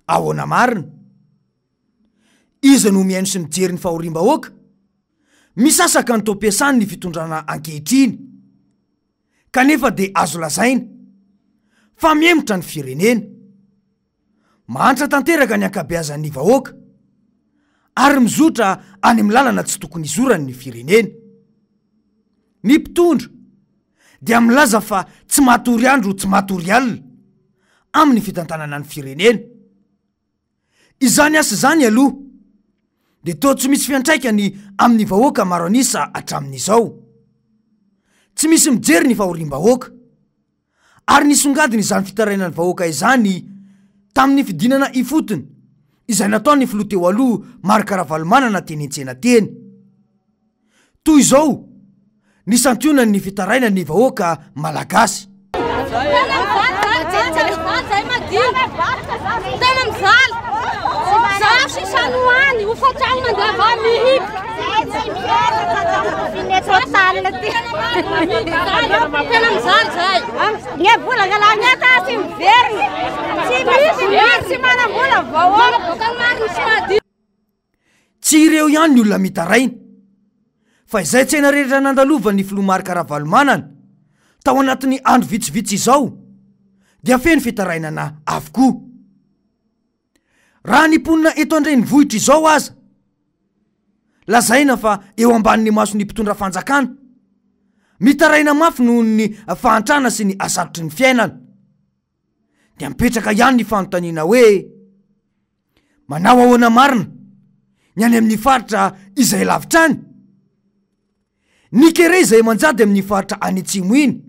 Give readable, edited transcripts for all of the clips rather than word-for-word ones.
Ahoana marina? Iza no mihaino sy mijery ny fahoriam-bahoaka? Misasaka ny taom-piasany ny fitondrana ankehitriny, kanefa dia azo lazaina fa mihemotra ny firenena. Mahantra tanteraka ny ankabeazan'ny vahoaka ary mizotra any amin'ny lalana tsy tokony hizorany ny firenena. Ny mpitondra dia milaza fa tsy matory andro tsy matory alina amin'ny fitantanana ny firenena. Izany asa izany aloha dia toa tsy misy fiantraikany amin'ny vahoaka maro an'isa hatramin'izao. Tsy misy mijery ny fahoriam-bahoaka. Ary nisongadina izany fitarainan'ny vahoaka izany tamin'ny fidinana ifotony izay nataon'ny filoha teo aloha Marc Ravalomanana teny an-tsena teny. Toy izao ny santionan'ny fitarainan'ny vahoaka malagasy. Tena mijaly. Zaho sisa no any, hofantrano mandeha va mihiboka. Tena mijaly zahay. Ny vola galany ata tsy miverina. Tsy misy, tsy manam-bola vahoaka. Tsy ireo ihany ny olona mitaraina, fa izay tsena rehetra nandalovan'ny filoha Marc Ravalomanana tao anatin'ny andro vitsivitsy izao dia feno fitarainana avokoa. Raha ny mponina eto an-drenivohitra izao aza, lazaina fa eo ambanin'ny mason'ny mpitondra fanjakana, mitaraina mafy noho ny fahantrana sy ny hasarotry ny fiainana. Dia mipetraka ihany ny fanontaniana hoe, manao ahoana marina ny any amin'ny faritra izay lavitra any? Ny kere izay manjady amin'ny faritra any atsimo iny,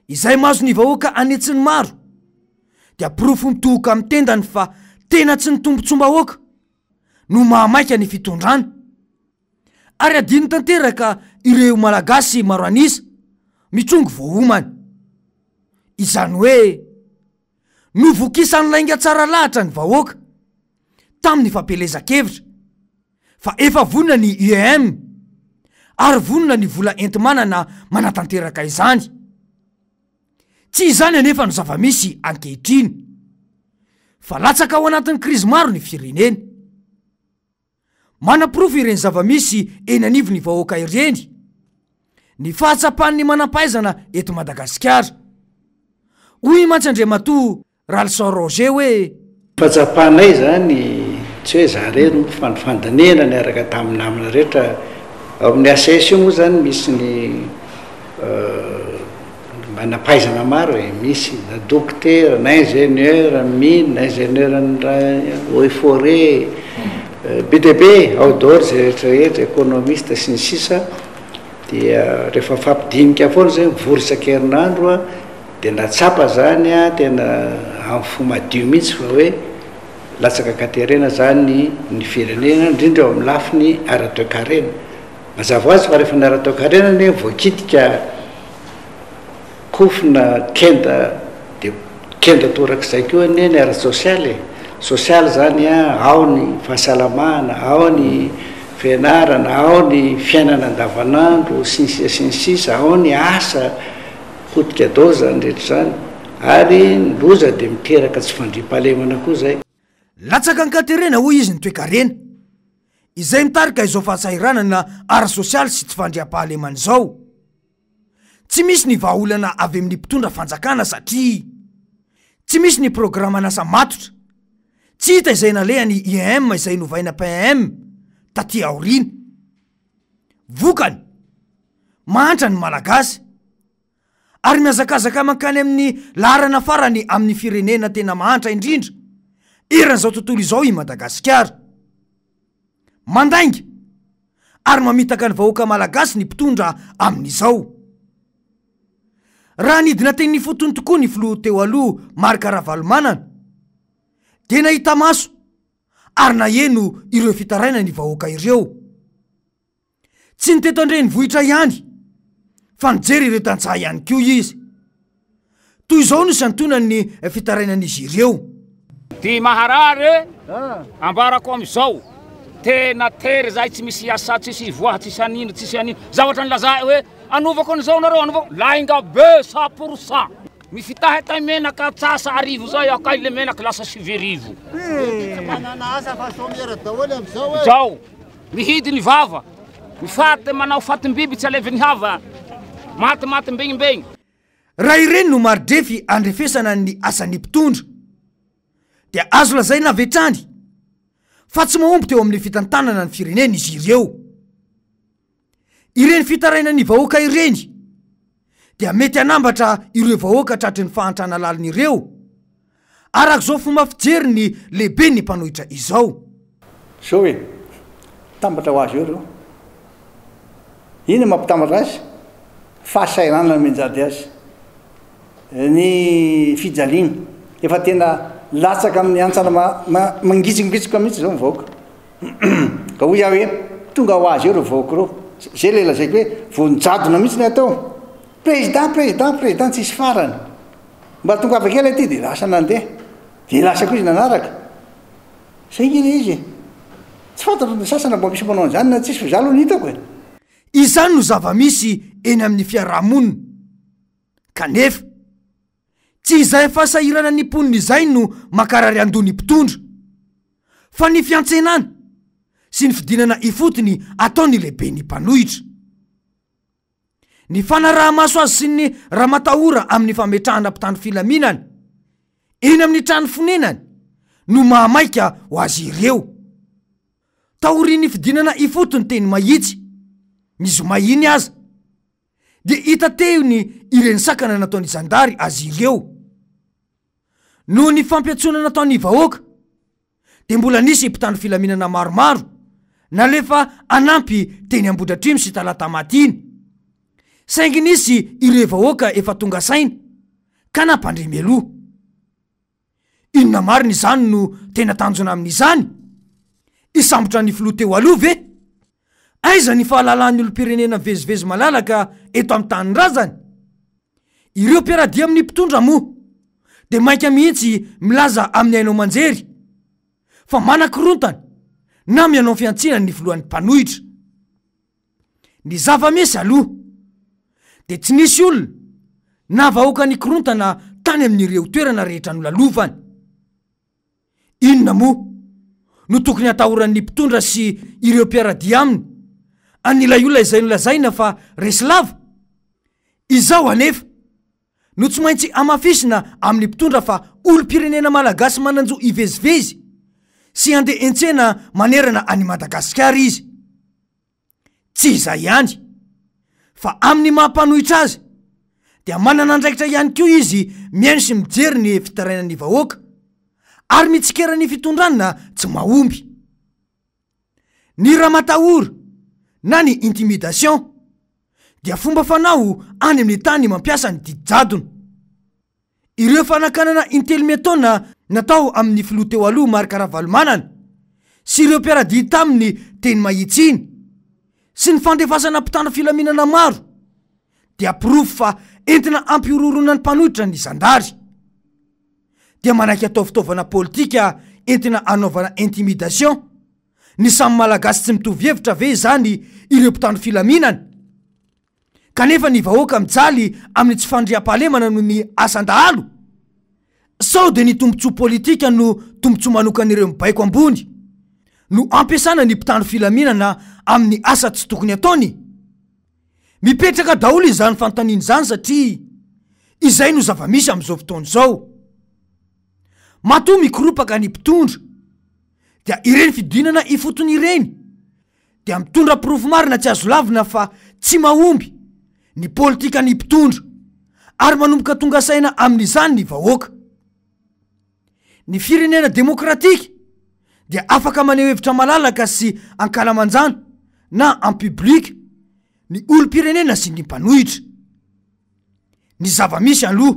izay mahazo ny vahoaka an'hetsiny maro, dia porofo mitohoka amin'ny tendany fa tena tsy ny tombontsoam-bahoaka no mahamaika ny fitondrana. Ary adino tanteraka ireo Malagasy maro an'isa mitrongy voaomana. Izany hoe novokisan'ny lainga tsara lahatra ny vahoaka tamin'ny fampielezan-kevitra fa efa vonona ny IEM ary vonona ny vola enti-manana manatanteraka izany. Tsy izany anefa no zava-misy ankehitriny fa latsaka ao anatin'ny krizy maro ny firenena. Manaporofo ireny zava-misy eny anivon'ny vahoaka ireny ny fahatsapan'ny manampahaizana eto Madagasikara. Hoy mantsy Andriamatoa Ralison Roger hoe. Fahatsapanay izany, tsy hoe izaho irery moa fa ny fandinihana niaraka tamin'ny namana rehetra, ao amin'ny HCS io moa izany misy ny Manam-pahaizana maro e, misy na dokotera, na ingénieur mine, na ingénieur ny raha eaux et forêt, be dia be ao daholo izay rehetra rehetra, économiste sy ny sisa, dia rehefa mifampidinika foana zay, mivory isan-kerinandro an, dia nahatsapa zany an, tena amin'ny fo madio mihitsy fa hoe latsaka an-katerena zany ny firenena, indrindra eo amin'ny lafiny ara-toekarena. Mazava ho azy fa rehefa ny ara-toekarena anie voakitika kofona kenda dia kenda torak'izay koa anie ny ara-tsosialy e. Sosialy izany an, ao ny fahasalamana, ao ny fianarana, ao ny fiainana andavanandro sy ny sisa sy ny sisa, ao ny asa, potika daholo izany rehetra izany. Ary ny loza dia miteraka tsy fandriampahalemana koa izay. Latsaka an-katerena hoy izy ny toekarena. Izay mitarika izao fahasahiranana ara-sosialy sy tsy fandriampahalemana izao. Tsy misy ny vahaolana avy amin'ny mpitondra fanjakana satria tsy misy ny programan'asa matotra, tsy hita izay nalehan'ny IEM izay novaina PEM taty aoriana. Vokany, mahantra ny Malagasy. Ary mihazakazaka mankany amin'ny laharana farany amin'ny firenena tena mahantra indrindra eran'izao tontolo izao i Madagasikara. Mandainga ary mamitaka ny vahoaka malagasy ny mpitondra amin'izao. Raha nidina teny ifotony tokoa ny filoha teo aloha Marc Ravalomanana dia nahita maso ary naheno ireo fitarainan'ny vahoaka ireo. Tsy ny teto an-drenivohitra ihany fa nijery ireo tantsaha ihany koa izy. Toy izao no santonan'ny fitarainan'izy ireo. Ty maharary e! Ambarako amizao, tena tery zahay tsy misy asa, tsisy ivoaha, tsisy anino, tsisy anino, zavatra nilaza'ay hoe anovako an'izao nareo, anovako, lainga be 100%. Mifitaha tay menaka atsasa arivo zay aho kay le menaky lasa 9000. Zao mihidy ny vava, mifaty manao fatim-biby tsy alevin'ny hava, maty maty mbegny mbegny. Raha ireny no mari-drefy andrefesana ny asan'ny mpitondra dia azo lazaina avy hatrany fa tsy mahomby teo amin'ny fitantanana ny firenena izy ireo. Ireny fitarainan'ny vahoaka ireny dia mety hanambatra ireo vahoaka tratry ny fahantrana lalina ireo, araka izao fomba fijery ny lehiben'ny mpanohitra izao. Zao e, mitambatra ho azy eo ireo. Inona no mampitambatra azy? Fahasahiranana mianjady azy. Ny fijaliana. Efa tena latsaka amin'ny hantsana mangitsingitsoka mihitsy izao ny vahoaka. Ka hoy aho hoe, tonga ho azy eo ireo vahoaka ireo. Izay ilay lazaiko hoe, vao nijadona mihitsy ny atao. Président, président, président, tsisy farany. Mba tongava kely aty dia lasa nandeha. Dia lasa koa izy nanaraka. Zay nge le izy e. Tsy fantatro ny sasany raha mba misy manao an'izany na tsisy fa za aloha ny hitako e. Izany no zava-misy eny amin'ny fiaraha-monina. Kanefa, tsy izay fahasahiranan'ny mponina izay no mankarary andoha ny mpitondra, fa ny fiantsenana sy ny fidinana ifotony ataon'ny lehiben'ny mpanohitra. Ny fanaraha-maso azy sy ny ramatahora amin'ny fametrahana mpitandro filaminana eny amin'ny trano fonenany no mahamaika ho azy ireo. Taorian'ny fidinana ifotony teny Mahitsy, ny zoma iny aza, dia hita teo ny ireny sakana nataon'ny zandary azy ireo. Noho ny fampiantsoana nataon'ny vahoaka dia mbola nisy mpitandro filaminana maromaro nalefa hanampy teny Ambohidratrimo sy Talatamaty iny. Saingy nisy ireo vahoaka efa tonga saina ka nampandre mialoha. Inona marina izany no tena tanjona amin'izany? Hisambotra ny filoha teo aloha ve? Aiza ny fahalalan'ny olom-pirenena mivezivezy malalaka eto amin'ny tanindrazany? Ireo mpiara-dia amin'ny mpitondra moa dia mainka mihitsy milaza amin'ny haino aman-jery fa manakorontana na mianao fihantsiana ny filohan'ny mpanohitra. Ny zava-misy aloha dia tsy nisy olona na vahoaka nikorontana tany amin'ireo toerana rehetra nolalovany. Inona moa no tokony hatahoran'ny mpitondra sy ireo mpiara-dia aminy an'ilay olona izay nolazaina fa resy lava? Izao anefa no tsy maintsy hamafisina amin'ny mpitondra fa olom-pirenena malagasy manan-jo hivezivezy sy handeha hiantsena manerana an'i Madagasikara izy. Tsy izay ihany, fa amin'ny maha mpanohitra azy dia manana andraikitra ihany koa izy mihaino sy mijery ny fitarainan'ny vahoaka ary mitsikera ny fitondrana tsy mahomby. Ny ramatahora na ny intimidation dia fomba fanao any amin'ny tany mampiasa ny didy jadona. Ireo fanakanana intelo miantaona natao amin'ny filoha teo aloha Marc Ravalomanana sy ireo mpiara-dia taminy teny Mahitsy iny sy ny fandefasana mpitandro filaminana maro dia porofo fa entina hampihorohoroana ny mpanohitra ny zandary. Dia manaiky atao fitaovana politika entina hanaovana intimidation ny samy Malagasy tsy mitovy hevitra ve izany ireo mpitandro filaminana? Kanefa ny vahoaka mijaly amin'ny tsy fandriampahalemana noho ny asan-dahalo? Sao dia ny tombontsoa politika no tombontsoa manokan'ireo mibaiko ambony no ampiasana ny mpitandro filaminana amin'ny asa tsy tokony ataony? Mipetraka daholo izany fanontaniana izany satria izay no zava-misy amin'izao fotoana izao. Matoa mikoropaka ny mpitondra dia ireny fidinana ifotony ireny dia mitondra porofo marina tsy azo lavina fa tsy mahomby ny politikan'ny mpitondra ary manomboka tonga saina amin'izany ny vahoaka. Ny firenena demokratika dia afaka maneho hevitra malalaka sy ankalamanjana na en public ny olom-pirenena sy ny mpanohitra. Ny zava-misy aloha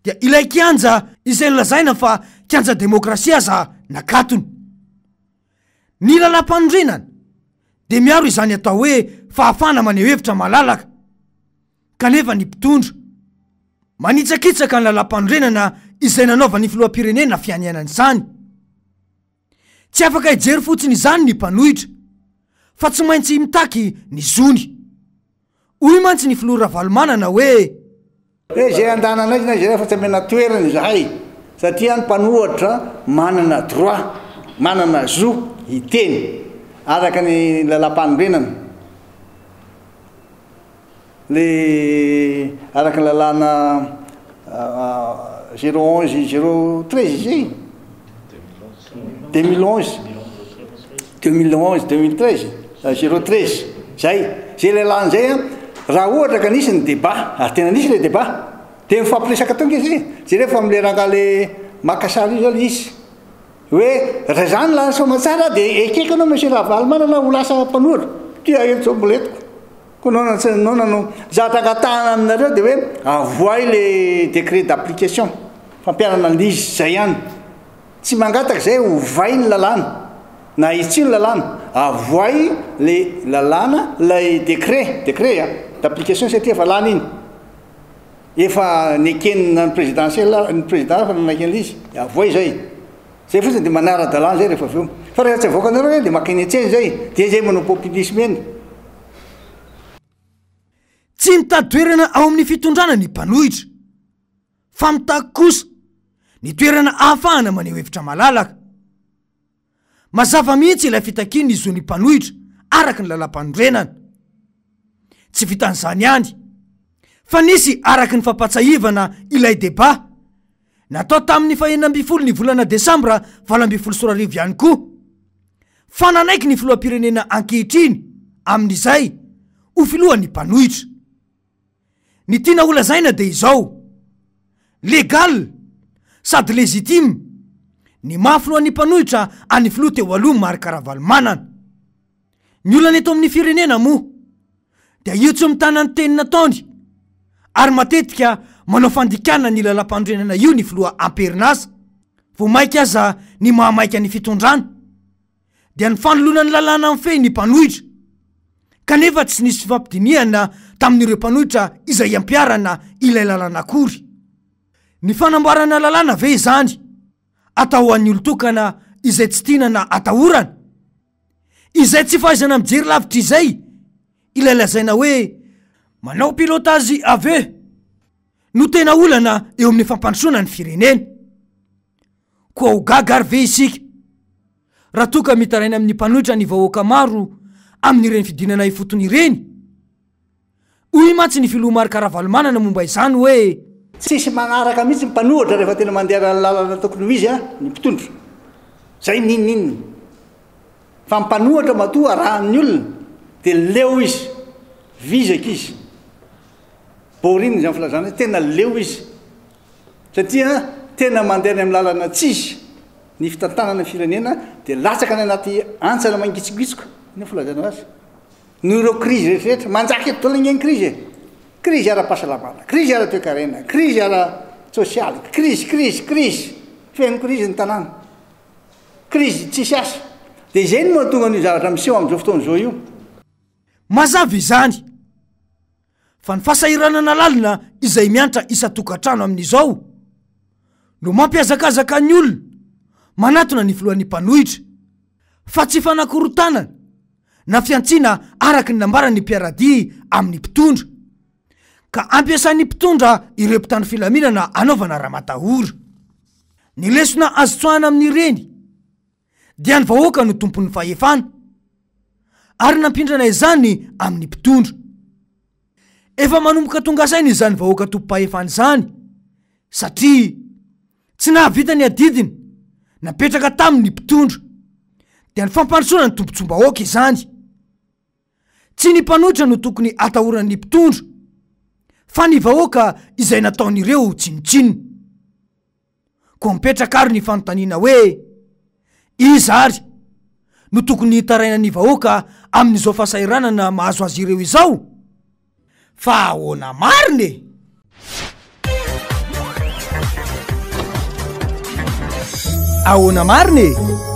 dia ilay kianja izay nolazaina fa kianja demokrasia aza nakatony. Ny lalàmpanorenana dia miaro izany atao hoe fahafahana maneho hevitra malalaka, kanefa ny mpitondra manitsakitsaka ny lalàmpanorenana izay nanaovan'ny filoham-pirenena fianianana izany. Tsy afaka hijery fotsiny izany ny mpanohitra fa tsy maintsy mitaky ny zony. Hoy mantsy ny filoha Ravalomanana hoe. Hoe izay handana anay na izay fa tsy amena toerana izahay satria ny mpanohatra manana droit, manana zo hiteny araka ny lalàmpanorenana. Le araka ny lalàna zéro onze zéro treize izay? 2011 2011 2013 013 zay zay lalàna zay an raha ohatra ka nisy ny débat ary tena nisy le débat de mifampiresaka teo nge zay jereo fa amle ranga le maka sary io zao le izy hoe raha zany lany soamatsara de ekeko anao monsieur Ravalomanana ho lasa mpanohitra ty eto zao mbola entiko Koa naona tsy naona no zavatra angatahana aminareo dia hoe avoahy le décret d'application fampiharana an'ilay izy zay ihany. Tsy mangataka izay ovay ny lalàna na ahitsio ny lalàna, avoahy le lalàna ilay décret, décret a, d'application satria efa lany iny. Efa neken'ny présidentielle, ny président efa nanaiky an'ilay izy, avoahy izay. Zay fotsiny dia manara-dalàna zay rehefa avy eo. Fa rehefa tsy avoakanareo zay dia makeny an-tsena zay, dia zay manao populisme eny. Tsy mitady toerana ao amin'ny fitondrana ny mpanohitra, fa mitaky kosa ny toerana ahafahana maneho hevitra malalaka. Mazava mihitsy ilay fitakiany ny zon'ny mpanohitra araka ny lalàmpanorenana. Tsy vitan'izany ihany, fa nisy araka ny fampahatsahivana ilay débat natao tamin'ny fahenina ambin'ny folo ny volana desambra 2018 ihany koa fa nanaiky ny filoham-pirenena ankehitriny amin'izay ho filohan'ny mpanohitra. Ny tiana holazaina dia izao, légal sady légitime ny maha filohan'ny mpanohitra an'ny filoha teo aloha Marc Ravalomanana. Ny olana eto amin'ny firenena moa dia io tsy mitana ny teny nataony ary matetika manao fandikana ny lalàmpanorenana io ny filoha am-perinasa. Vao maika aza ny mahamaika ny fitondrana dia ny fanoloana ny lalàna mifehy ny mpanohitra kanefa tsy nisy fifampidinihana tamin'ireo mpanohitra izay ampiharana ilay lalàna akory. Ny fanamboarana lalàna ve izany atao ho an'ny olon-tokana izay tsy tiana na atahorana? Izay tsy fahaizana mijery lavitra izay ilay lazaina hoe manao pilotage à vue no tena olana eo amin'ny fampandrosoana ny firenena. Koa ho gaga ary ve isika raha toa ka mitaraina amin'ny mpanohitra ny vahoaka maro amin'ireny fidinana ifotony ireny? Hoy mantsy ny filoha Marc Ravalomanana momba izany hoe. Tsisy manaraka mihitsy ny mpanohitra rehefa tena mandeha ny lalana tokony ho izy ny mpitondra. Zay n'inon'inona. Fa ny mpanohitra matoa arahan'ny olona dia leo izy, vizaka izy. Boring izany filazana izany, tena leo izy. Satria tena mandeha any amin'ny lalana tsy izy ny fitantanana ny firenena dia latsaka any anaty hantsana mangitsokitsoka, inona filazana azy? Noho ireo krizy rehetra rehetra, manjaka eto daholo ange ny krizy e! Krizy ara-pahasalamana, krizy ara-toekarena, krizy ara-tsosialy, krizy, krizy, krizy, feno krizy ny tanàna, krizy tsisy asa. Dia izay no mahatonga an'io zavatra miseho amin'izao fotoana izao io. Mazava izany fa ny fahasahiranana lalina izay miantra isan-tokantrano amin'izao no mampihazakazaka ny olona manatona ny filohan'ny mpanohitra fa tsy fanakorontanana na fihantsiana araka ny nambaran'ny mpiara-dia amin'ny mpitondra ka ampiasain'ny mpitondra ireo mpitandro filaminana anaovana ramatahora. Ny lesona azo tsoahina amin'ireny dia ny vahoaka no tompon'ny fahefana ary nampindrana izany amin'ny mpitondra. Efa manomboka tonga saina izany vahoaka tompom-pahefana izany satria tsy nahavita ny adidiny napetraka taminy ny mpitondra dia ny fampandrosoana ny tombontsoam-bahoaka izany. Tsy ny mpanohitra no tokony atahoran'ny mpitondra fa ny vahoaka izay nataon'ireo tsinontsinona. Koa mipetraka ary ny fanontaniana hoe, iza ary no tokony hitarainan'ny vahoaka amin'izao fahasahiranana mahazo azy ireo izao? Fa ahoana marina e? Ahoana marina e?